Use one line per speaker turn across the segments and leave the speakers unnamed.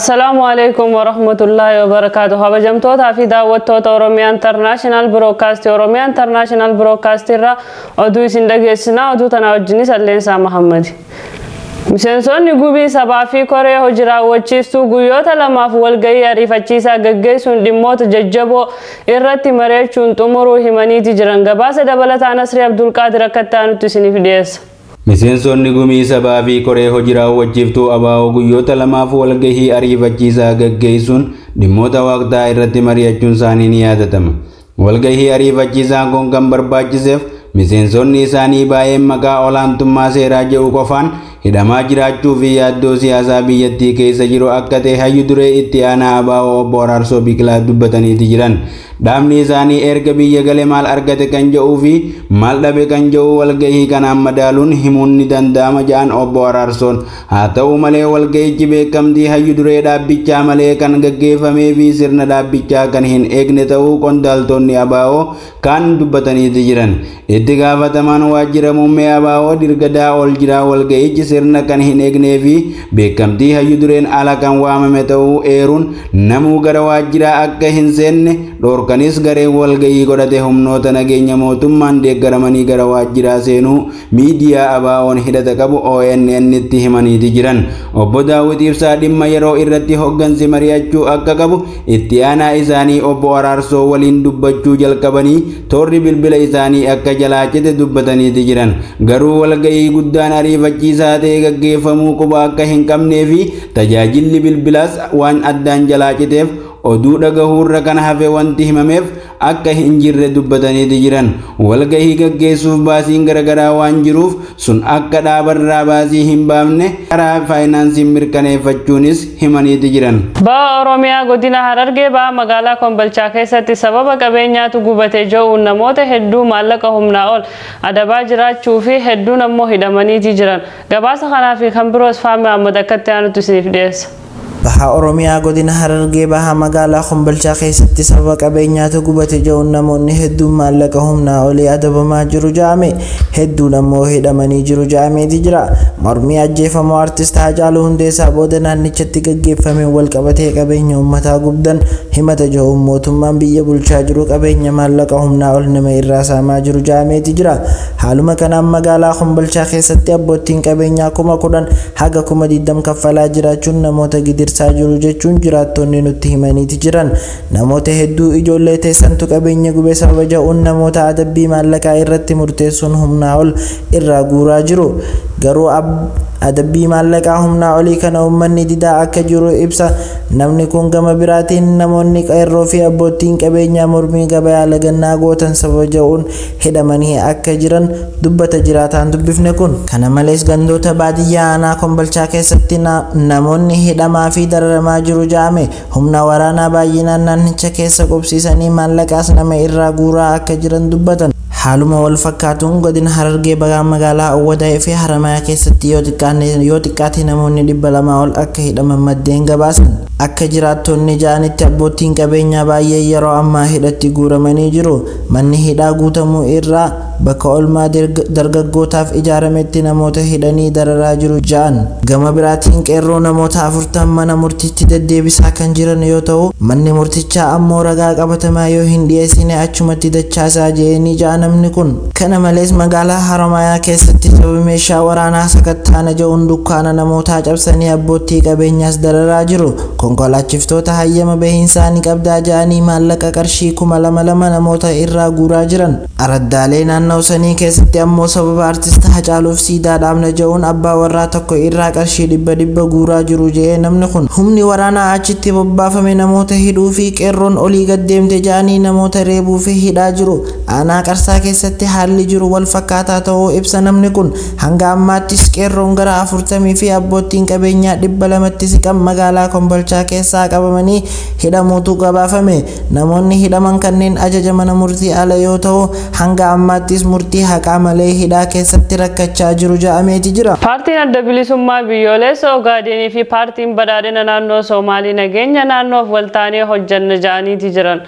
Assalaamu alaikum warahmatullaahi wabarakaatu. Kabajamtootaa fi daawwattoota Oromiyaa International Broadcast, Oromiyaa International Broadcast irraa oduu isin dhageessinaa. Oduu tana wajjinis Alleensaa Mahammadi. Miseensonni gubii sabaa fi koree hojii raawwachiistuu guyyoota lamaaf walgahii ariifachiisaa gaggeessuun dhimmoota jajjaboo irratti mari'achuun xumuruu himaniiti jiran. Gabaasa dabalataa Nasrii Abdulqaadir akka itti aanutti isiniif dhiyeessa.
Miseensonni gumii sabaa fi koree hojii raawwachiiftuu ABO guyyoota lamaaf walgahii ariifachiisaa gaggeessuun dhimmoota waqtaa irratti mari'achuun isaanii ni yaadatama. Walgahii ariifachiisaan kun kan barbaachiseef miseensonni isaanii baay'een maqaa olaantummaa seeraa jedhu qofaan hidhamaa jiraachuu fi yaaddoo siyaasaa biyyattii keessa jiru akka ta'e hayyu duree itti aanaa ABO obbo Araarsoo Biqilaa dubbataniiti jiran. Dhaabni isaanii erga biyya galee maal argate kan jedhuu fi maal dhabe kan jedhu walgahii kanaan madaaluun himuun ni danda'ama jedhan obbo Araarsoon. Haa ta'u malee, walgahichi beekamtii hayyu duree dhaabbichaa malee kan gaggeeffamee fi sirna dhaabbichaa kan hin eegne ta'uu qondaaltonni ABO kan dubbataniiti jiran. Itti gaafatamaan waajjira muummee ABO Dirgadaa ol jiraa walgahichi sirna kan hin eegnee fi beekamtii hayyu dureen ala kan waamame ta'uu eeruun namuu gara waajjiraa akka hin seenne dhorkanis, gareen walgahii godhate humnoota nageenya mootummaan deeggaramanii gara waajjiraa seenuu miidiyaa ABO'n hidhata qabu ONN itti himaniiti jiran. Obbo Daawit Ibsaa dhimma yeroo irratti hoggansi mari'achuu akka qabu itti aanaa isaanii obbo Araarsoo waliin dubbachuu jalqabanii toorri bilbila isaanii akka jalaa cite dubbataniiti jiran. Garuu walgahii guddaan ariifachiisaa ta'e gaggeeffamuu quba akka hin qabnee fi tajaajilli bilbilaas waan addaan jalaa citeef oduu dhagahuurra kan hafe wanti himameef akka hin jirre dubbataniiti jiran. Walgahii gaggeessuuf baasiin garaagaraa waan jiruuf sun akka dhaabarraa baasii hin baafne karaa faayinaansiin mirkaneeffachuunis himaniiti jiran.
Ba'a Oromiyaa godina Harargee Ba'a magaalaa Kombolchaa keessatti sababa qabeenyaatu gubate jedhuun namoota hedduu maallaqa humnaa ol adabaa jiraachuu fi hedduun ammoo hidhamaniiti jiran. Gabaasa kanaa fi kan biroos Faami Ahmad akkatti aanutti isiniif dhiyeessa.
Baha Oromiyaa godina Harargee Baha magaalaa Kombolchaa keessatti sababa qabeenyaatu gubate jedhuun namoonni hedduun maallaqa humnaa olii adabamaa jiru jedhame, hedduun ammoo hidhamanii jiru jedhameeti jira. Mormii ajjeefamoo artist Haacaaluu Hundeessaa booda naannichatti gaggeeffameen wal qabatee qabeenya uummataa gubdan himata jedhuun mootummaan biyya bulchaa jiru qabeenya maallaqa humnaa ol nama irraa saamaa jiru jedhameeti jira. Haaluma kanaan magaalaa Kombolchaa keessatti abboottiin qabeenyaa 10,000 haga 20,000 kaffalaa jiraachuun namoota gidirsaa jiru jechuun jiraattonni nutti himaniiti jiran. Namoota hedduu ijoollee teessantu qabeenya gube sababa jedhuun namoota adabbii maallaqaa irratti murteessuun humnaa ol irraa guuraa jiru. Garuu adabbii maallaqaa humnaa olii kana uummanni didaa akka jiru ibsa. Namni kun gama biraatiin namoonni qeerroo fi abboottiin qabeenyaa mormii gabayaa lagannaa gootan sababa jedhuun hidhamanii akka jiran dubbata jiraataan dubbifne kun. Kana malees, gandoota baadiyyaa aanaa Kombolchaa keessatti namoonni hidhamaa fi dararamaa jiru jedhame. Humna waraanaa baay'inaan naannicha keessa qubsiisanii maallaqaas nama irraa guuraa akka jiran dubbatan. Haaluma wal fakkaatuun godina Harargee Bahaa magaalaa Awwadaa'ee fi Haramayaa keessatti yoo xiqqaate namoonni 200 ol akka hidhaman maddeen gabaasan. Akka jiraattonni ja'anitti, abboottiin qabeenyaa baay'ee yeroo ammaa hidhatti guuramanii jiru. Manni hidhaa guutamuu irraa bakka oolmaa dargaggootaaf ijaarametti namoota hidhanii dararaa jiru ja'an. Gama biraatiin qeerroo namoota 40 mana murtiitti deddeebisaa kan jiran yoo ta'u, manni murtichaa ammoo ragaa qabatamaa yoo hin dhiyeessine achumatti dachaasaa je'anii ja'a namni kun. Kana malees, magaalaa Haramayaa keessatti sababa meeshaa waraanaa sakattaana jedhuun dukkaana namootaa cabsanii abboottii qabeenyaas dararaa jiru. Konkolaachiftoota hayyama bahiinsaa ni qabdaa ja'anii maallaqa qarshii 2000 namoota irraa guuraa jiran. Araddaalee naannoo sanii keessatti ammoo sababa artist Hacaaluuf siidaa dhaabna jedhuun abbaa warraa tokko irraa qarshii 100 guuraa jiru jedhee namni kun. Humni waraanaa achitti bobbaafame namoota hidhuu fi qeerroon olii gad deemte ja'anii namoota reebuu fi hidhaa jiru. Aanaa Qarsaa keessatti haalli jiru wal fakkaataa ta'uu ibsa namni kun. Hanga ammaattis qeerroon gara 40 fi abboottiin qabeenyaa 200tti siqan magaalaa Kombolchaa keessaa qabamanii hidhamuutu gabaafame. Namoonni hidhaman kanneen ajaja mana murtii ala yoo ta'u, hanga ammaattis ammaattis murtii haqaa malee hidhaa keessatti rakkachaa jiru ja'ameeti jira.
Paartiin Adda Bilisummaa Biyyoolessa Ogaadenii fi Paartiin Badhaadhina Naannoo Soomaalii nageenya naannoof waltaanee hojjanna ja'aniiti jiran.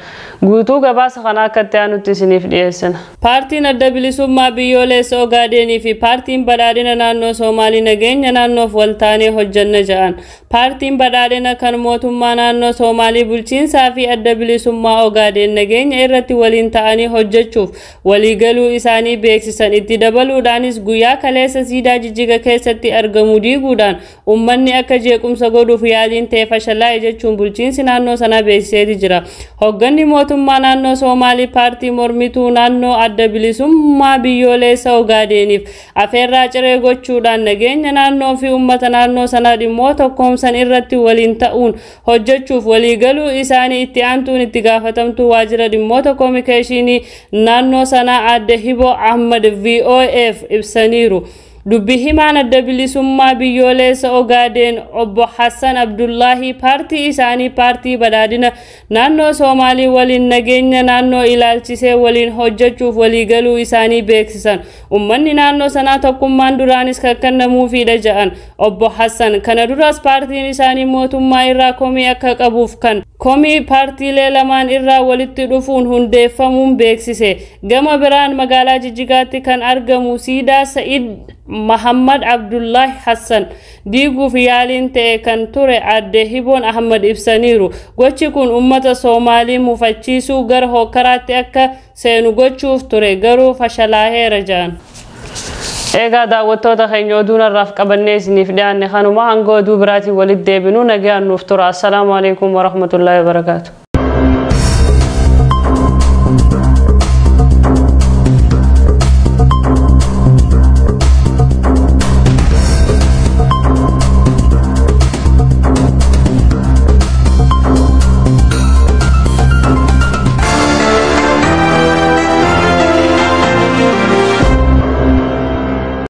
Guutuu gabaasa kana akka itti aanutti isiniif dhiyeessina. Paartiin Adda Bilisummaa Biyyoolessa Ogaadenii fi Paartiin Badhaadhina Naannoo Soomaalii nageenya naannoof waltaanee hojjanna ja'an. Paartiin Badhaadhina kan mootummaa naannoo Soomaalii bulchiinsaa fi Adda Bilisummaa Ogaaden nageenya irratti waliin ta'anii hojjechuuf waliigaluu isaanii beeksisan. Itti dabaluudhaanis guyyaa kaleessa siidaa Jijjiga keessatti argamu diiguudhaan uummanni akka jeequmsa godhuuf yaaliin ta'e fashalaa'e jechuun bulchiinsi naannoo sanaa beeksiseeti jira. Hoogganni mootummaa naannoo Soomaalii paartii mormituu naannoo Adda Bilisummaa Biyyoolessa Ogaadeniif afeerraa ciree gochuudhaan nageenya naannoo fi uummata naannoo sanaa dhimmoota tokkoomsan irratti waliin ta'uun hojjechuuf waliigaluu isaanii itti aantuun itti gaafatamtuu waajjira dhimmoota koominikeeshinii naannoo sanaa Aadde Hiboo Ahmad VOF ibsaniiru. Dubbi himaan Adda Bilisummaa Biyyoolessa Ogaadeen obbo Hassan Abdullahi paartii isaanii paartii badhaadhina naannoo Soomaalii waliin nageenya naannoo ilaalchisee waliin hojjechuuf waliigaluu isaanii beeksisan. Uummanni naannoo sanaa tokkummaan duraanis kakkannamuufiidha jedhan obbo Hassan. Kana duras paartiin isaanii mootummaa irraa komii akka qabuuf kan komii paartiilee lamaan irraa walitti dhufuun hundeeffamuun beeksise. Gama biraan magaalaa Jijjigaatti kan argamu siidaa Sa'id Mahammad Abdullahi Hassan diiguuf yaaliin ta'e kan ture Aadde Hiboon Ahmad ibsaniiru. Gochi kun uummata Soomaalii mufachiisuu gara hokkaraatti akka seenu gochuuf ture, garuu fashalaaheera jedhan. Egaa daawwattoota keenya, oduu narraaf qabannee isiniif dhiyaanne kanuma. Hanga oduu biraatiin walitti deebinu nagaan nuuf tura. Assalaamu alaikum warahmatullaahi wabarakaatu.